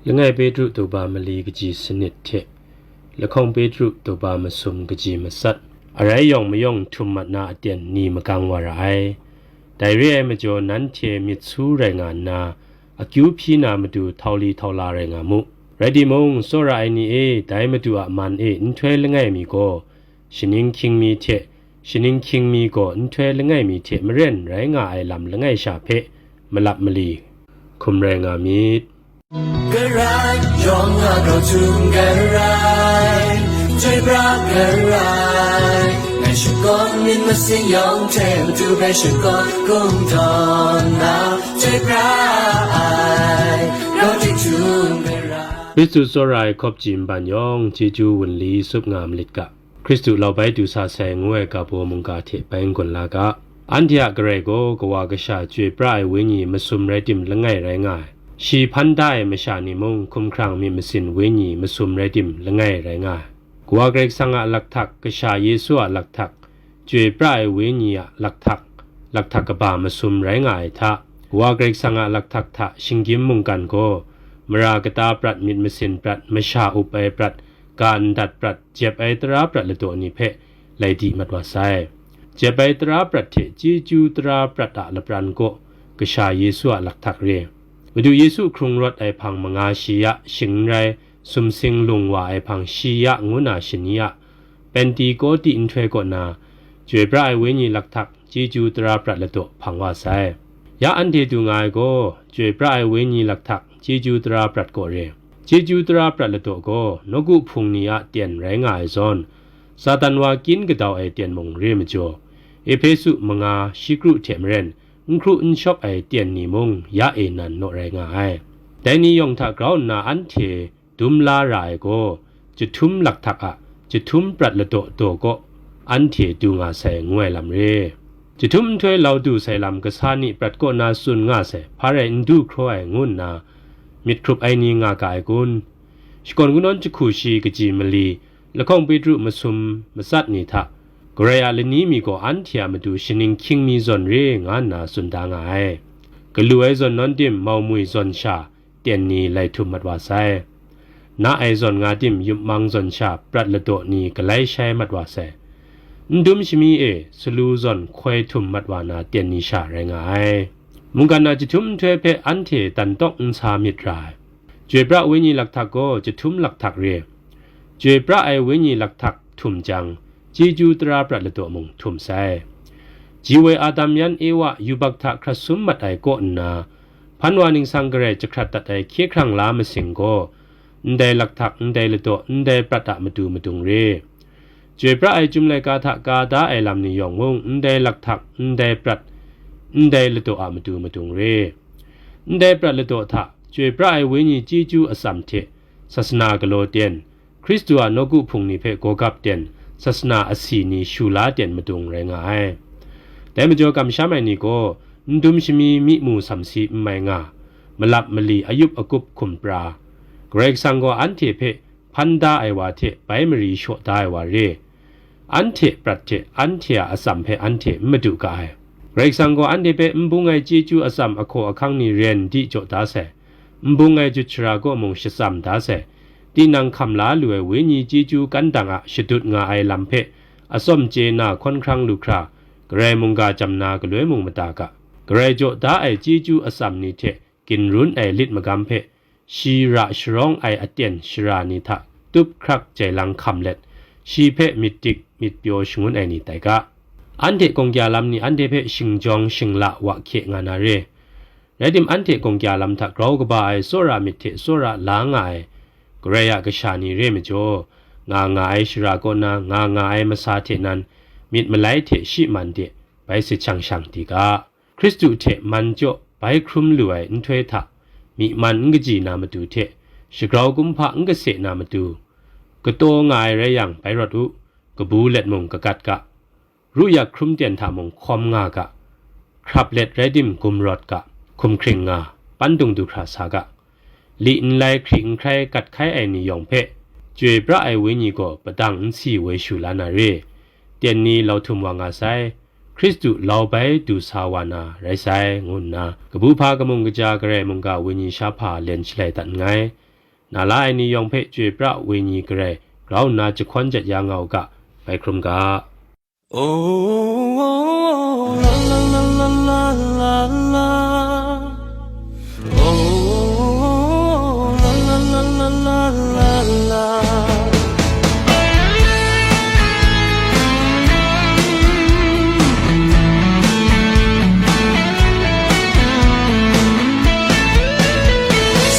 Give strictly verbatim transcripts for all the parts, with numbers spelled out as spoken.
Langai Petru daw ba mali kaji sanit hte lahkawng Petru daw ba masum kaji matsat, arai yawng mayawng htum mat na aten ni magang wa ra ai. Dai re ai majaw, nanhte myit su rai nga nna, akyu hpyi na matu htau li htau la rai nga mu. Rai timung, tsawra ai ni e, dai Madu a man e nhtoi langai mi gaw, shaning hkying mi hte, shaning hkying mi gaw nhtoi langai mi hte maren rai nga ai lam langai sha hpe malap mali hkum rai nga myit. Karai, yawng a grau htum karai, chyoi pra karai, ngai shakawn myit masin yawng hte matu hpe shakawn kungdawn na, chyoi pra ai, grau htum karai. Hkristu tsawra ai hkawp ji nban yawng, chyeju wunli tsup nga malit ga. Hkristu lau bai du sa sai ngu ai ga baw mungga hte bai n-gun la ga. Anhte a Karai gaw kawa kasha chyoi pra ai wenyi masum rai tim langai rai nga ai. Shi hpan da ai masha ni mung hkumhkrang myit masin wenyi masum rai tim langai rai nga ai. Kawa Karai Kasang a lakhtak, Kasha Yesu a lakhtak, chyoi pra ai wenyi a lakhtak, lakhtak kaba masum rai nga ai hta, Kawa Karai Kasang a lakhtak hta shinggyim mungkan gaw, mara kata prat, myit masin prat, masha up ai prat, ga ndat prat, jep ai tara prat ladaw ni hpe lai di mat wa sai. Jep ai tara prat hte chyeju tara prat a lapran kaw Kasha Yesu a lakhtak re. Madu Yesu hkrung rawt ai hpang manga shi ya, shing n rai, sumsing lung wa ai hpang shi ya ngu na shani a, Pentikawti nhtoi kaw na, chyoi pra ai wenyi lakhtak, chyeju tara prat ladaw hpang wa sai. Ya anhte du nga ai gaw, chyoi pra ai wenyi lakhtak, chyeju tara prat kaw re. Chyeju tara prat ladaw gaw, nawku hpung ni a ten rai nga ai zawn, Satan wa kyin kadau ai ten mung re majaw, Ehpesu manga shi kru hte maren, n hkru n shawk ai ten ni mung ya e nan naw rai nga ai. Dai ni yawng hta grau nna anhte dum la ra ai gaw, chyahtum lakhtak a chyahtum prat ladaw daw kaw anhte du nga sai ngu ai lam re. Chyahtum nhtoi lau du sai lam kasa ni prat kaw na tsun nga sai, hpa rai n du hkraw ai ngu nna myit hkrup ai ni nga ga ai kun? Shakawn kungdawn jahku shi kaji mali, lahkawng Petru masum matsat ni hta, Karai a lani mi gaw anhte a matu shaning hkying mi zawn re nga nna tsun da nga ai. Galu ai zawn nawn tim mau mwi zawn sha, ten ni lai htum mat wa sai. Na ai zawn nga tim yup mang zawn sha prat ladaw ni galai shai mat wa sai. N dum shami e salu zawn hkoi htum mat wa na ten ni sha rai nga ai. Mungkan a chyahtum nhtoi hpe anhte dan tawk n sa myit ra ai. Chyoi pra wenyi lakhtak gaw chyahtum lakhtak re. Chyoi pra ai wenyi lakhtak htum jang, chyeju tara prat ladaw mung htum sai. Ji woi Adam yan Ewa yubak hta hkrat sum mat ai kaw nna, hpan wa ningsang garai jahkrat dat ai hkye hkrang la masing gaw, ndai lakhtak, ndai ladaw, ndai prat a matu madung re. Chyoi pra ai Chyum laika hta ka da ai lam ni yawng mung, ndai lakhtak, ndai prat, ndai ladaw a matu madung re. Ndai prat ladaw hta, chyoi pra ai wenyi chyeju atsam hte, sasana galaw ten, Hkristu a nawku hpung ni hpe gawgap ten, sasana asi ni shu la ten madung rai nga ai. Dai majaw kamsham ai ni gaw, n dum shami myi mu samsi n mai nga, malap mali ayup akup hkum pra, Karai Kasang gaw anhte hpe hpan da ai wa hte bai mari shaw da ai wa re. Anhte prat hte anhte a atsam hpe anhte n madu ga ai. Karai Kasang gaw anhte hpe n bung ai chyeju atsam ahkaw ahkang ni ren di jaw da sai. N bung ai jut shara kaw mung shatsam da sai. Tinang hkam la lu ai wenyi chyeju kandang a shadut nga ai lam hpe atsawm chye na hkawn hkrang lu hkra, Karai mungga jam na galoi mung mada ga. Karai jaw da ai chyeju atsam ni hte ginrun ai lit magam hpe shi ra sharawng ai aten shara ni hta tup hkrak jailang hkam let, shi hpe myit dik myit pyaw shangun ai ni tai ga. Anhte gawng kya lam ni anhte hpe shingjawng shingla wa hkye nga na re. Rai tim, anhte gawng kya lam hta grau kaba ai tsawra myit hte tsawra la nga ai Karai a kasha ni re majaw, nga nga ai shara kaw na nga nga ai masa hte nan, myit malai hte shi man de bai sit shang shang di ga. Hkristu hte man jaw bai hkrum lu ai nhtoi hta, myi man n kaji na matu hte, shagrau kumhpa n kase na matu, kataw nga ai rai yang, bai rawt u, kabu let mung kagat ga, ruyak hkrum ten hta mung hkawm nga ga, hkrap let rai tim gumrawt ga, hkum hkring nga, pandung du hkra sa ga, li nlai hkri nhkrai gat hkai ai ni yawng hpe, chyoi pra ai Wenyi gaw padang n si woi shu la na re, ten ni lau htum wa nga sai, Hkristu lau bai du sa wa na rai sai, ngu nna, kabu hpa kamung kaja Karai mungga Wenyi shahpa len shalai dat nngai. Na la ai ni yawng hpe chyoi pra wenyi garai grau nna jahkawn jat ya nga u ga, bai hkrum ga. Oh, la, la, la, la, la, la, la. Oh, la, la, la, la, la, la, la.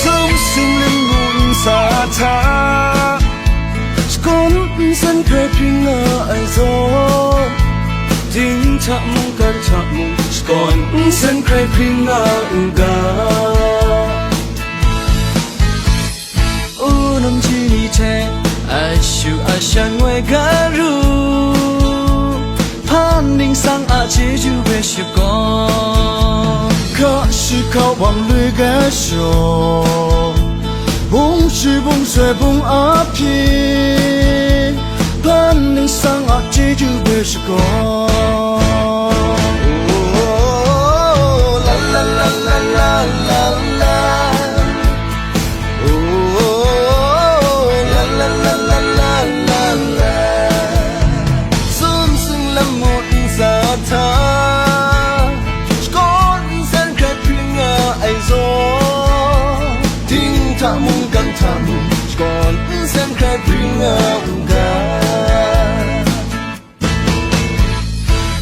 Sum sing lamu nsa hta, shakawn nsen hkrai hpring nga ai zawn, ding hta mungkan hta mung, shakawn nsen hkrai hpring nga u ga. Unum ji ni hte, ashu ashan woi garu, hpan ningsang a chyeju hpe shakawn, hka shi hka wam lui ga shawng, bung shi bung soi bung a hpyi, hpan ningsang a chyeju hpe shakawn. Oh, la, la, la, la, la, la, la. Oh, la, la, la, la, la, la, la. Sum sing lamu nsa hta, shakawn nsen hkrai hpring nga ai zawn, ding hta mungkan hta mung, shakawn nsen hkrai hpring nga u ga.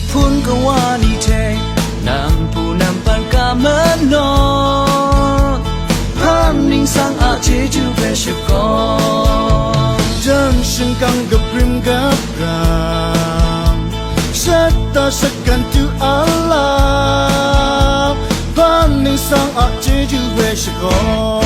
Hpun kawa ni hte, nam pu nam pan ka manon, hpan ningsang a chyeju hpe shakawn, jan shingkang kaprim kaprang, shat ta shakan tu a lam, hpan ningsang a chyeju hpe shakawn.